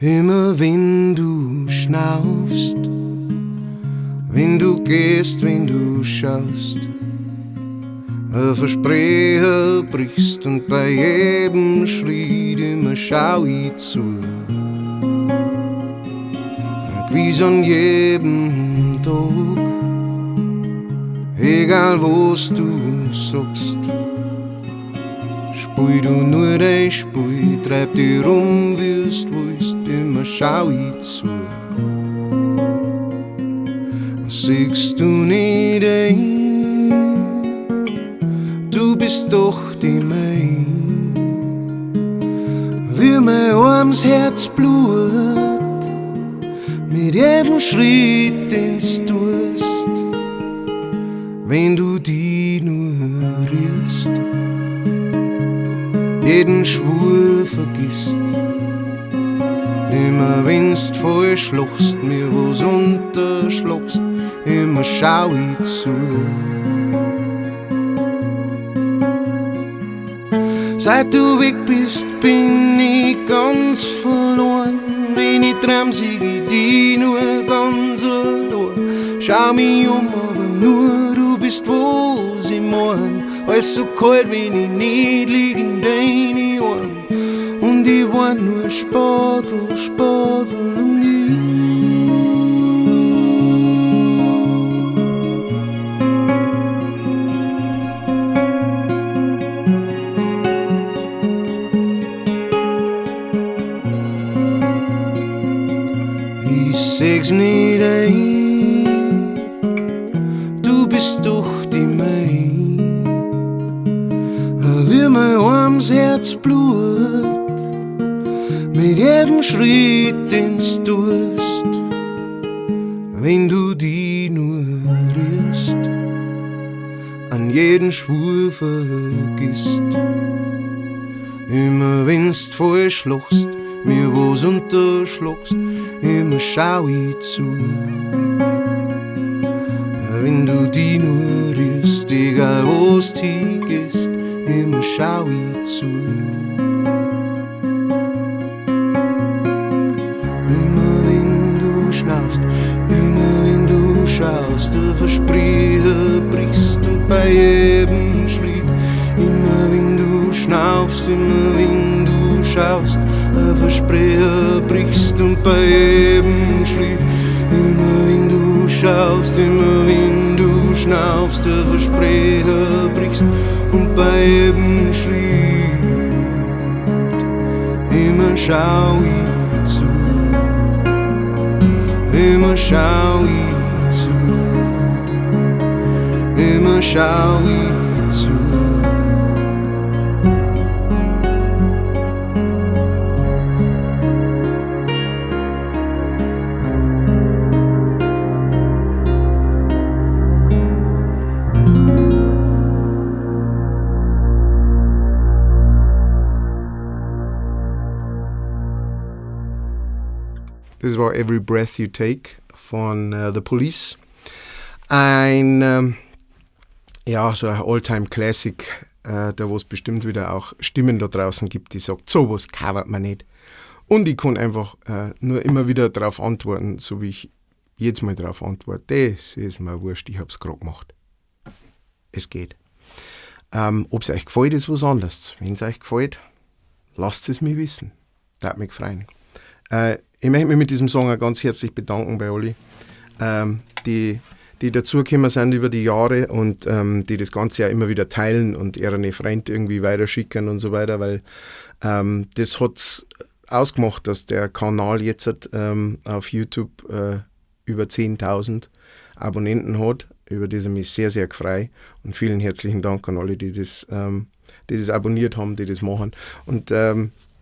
Immer wenn du schnaufst, wenn du gehst, wenn du schaust, ein Versprechen brichst und bei jedem Schritt immer schau ich zu. Gewiss an jedem Tag, egal was du sagst. Spiel du nur dein Spiel, treib dich rum, wie's willst, immer schau ich zu. Siehst du nicht ein, du bist doch die mein. Wie mein armes Herz blutet, mit jedem Schritt, den's tust, wenn du die nur rührst, jeden Schwur vergisst. Immer wenn's falsch lachst, mir was unterschlagst, immer schau ich zu. Seit du weg bist, bin ich ganz verloren. Wenn ich träum, sieh ich dich nur ganz allein. Schau mich um, aber nur du bist, was ich mein. Alles so kalt, wenn ich nicht lieg in deine Arme. Und ich war nur Spatel, Spatel um dich. Ich seh's nicht ein, du bist doch die mein. Wie mein armes Herz blutet, mit jedem Schritt, den's tust, wenn du die nur rührst, an jeden Schwur vergisst. Immer wenn's falsch lachst, mir was unterschlagst, immer schau ich zu. Wenn du die nur rührst, egal wo's hingehst, immer schau ich zu. Immer wenn du schnaufst, immer wenn du schaust, du Versprechen brichst und bei jedem Schritt. Immer wenn du schnaufst, immer wenn du schaust, ein Versprechen brichst und bei jedem Schritt. Immer wenn du schaust, immer wenn du schnaufst, ein Versprechen brichst und bei jedem Schritt. Immer schau ich zu, immer schau ich zu, immer schau ich zu. Das war Every Breath You Take von The Police. Ein, ja, so ein All-Time-Classic, da wo es bestimmt wieder auch Stimmen da draußen gibt, die sagt, sowas covert man nicht. Und ich kann einfach nur immer wieder darauf antworten, so wie ich jedes Mal darauf antworte. Das ist mir wurscht, ich hab's grad gemacht. Es geht. Ob's euch gefällt, ist was anderes. Wenn's euch gefällt, lasst es mich wissen. Würde mich freuen. Ich möchte mich mit diesem Song auch ganz herzlich bedanken bei alle, die dazugekommen sind über die Jahre und die das Ganze ja immer wieder teilen und ihre Freunde irgendwie weiterschicken und so weiter, weil das hat's ausgemacht, dass der Kanal jetzt auf YouTube über 10.000 Abonnenten hat, über das ich mich sehr, sehr freue. Und vielen herzlichen Dank an alle, die das abonniert haben, die das machen. Und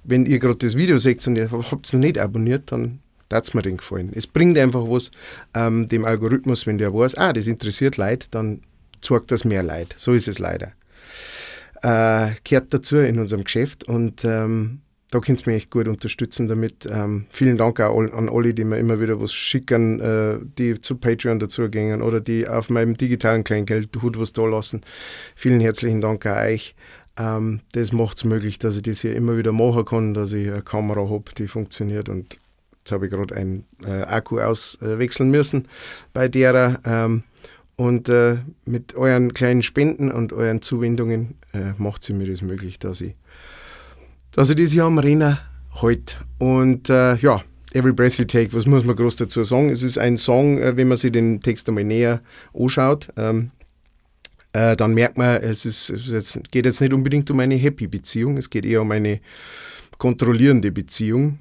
wenn ihr gerade das Video seht und ihr habt es noch nicht abonniert, dann hat's mir den gefallen. Es bringt einfach was dem Algorithmus, wenn der weiß, das interessiert Leute, dann zeigt das mehr Leute. So ist es leider. Gehört dazu in unserem Geschäft und da könnt ihr mich echt gut unterstützen damit. Vielen Dank auch an alle, die mir immer wieder was schicken, die zu Patreon dazugehen oder die auf meinem digitalen Kleingeldhut was da lassen. Vielen herzlichen Dank auch euch. Das macht's möglich, dass ich das hier immer wieder machen kann, dass ich eine Kamera hab, die funktioniert und Jetzt habe ich gerade einen Akku auswechseln müssen bei derer. Und mit euren kleinen Spenden und euren Zuwendungen macht sie mir das möglich, dass ich das hier am Renner halt. Und ja, Every Breath You Take, was muss man groß dazu sagen? Es ist ein Song, wenn man sich den Text einmal näher anschaut, dann merkt man, es geht jetzt nicht unbedingt um eine happy Beziehung, es geht eher um eine kontrollierende Beziehung.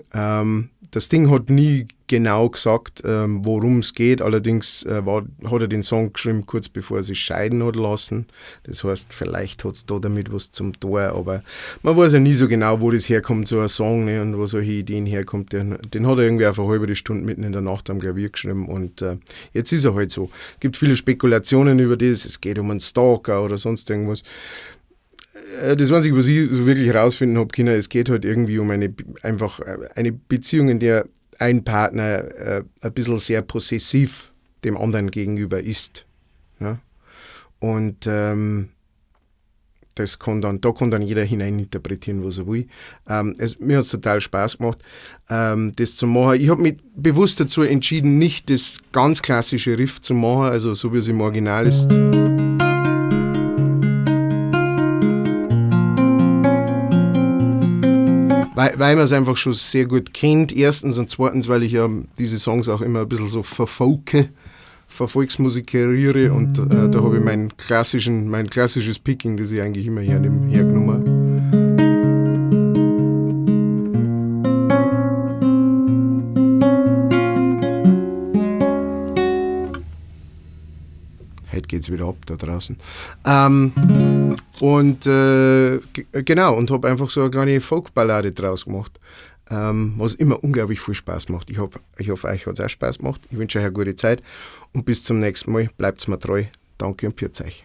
Das Ding hat nie genau gesagt, worum es geht, allerdings hat er den Song geschrieben, kurz bevor er sich scheiden hat lassen. Das heißt, vielleicht hat's da damit was zum Tor, aber man weiß ja nie so genau, wo das herkommt, so ein Song, ne, und wo solche Ideen herkommt. Den hat er irgendwie auf eine halbe Stunde mitten in der Nacht am Klavier geschrieben und jetzt ist er halt so. Es gibt viele Spekulationen über das, es geht um einen Stalker oder sonst irgendwas. Das Einzige, was ich so wirklich rausfinden hab können, es geht halt irgendwie um einfach eine Beziehung, in der ein Partner ein bisschen sehr possessiv dem anderen gegenüber ist. Ja? Und da kann dann jeder hineininterpretieren, was er will. Mir hat's total Spaß gemacht, das zu machen. Ich hab mich bewusst dazu entschieden, nicht das ganz klassische Riff zu machen, also so wie es im Original ist. Weil man es einfach schon sehr gut kennt, erstens, und zweitens, weil ich ja diese Songs auch immer ein bisschen so verfolgsmusikeriere und da habe ich mein klassisches Picking, das ich eigentlich immer hergenommen habe. Heute geht's wieder ab da draußen. Und habe einfach so eine kleine Folkballade draus gemacht, was immer unglaublich viel Spaß macht. Ich hoffe, euch hat's auch Spaß gemacht. Ich wünsche euch eine gute Zeit und bis zum nächsten Mal. Bleibt's mir treu. Danke und pfiat euch.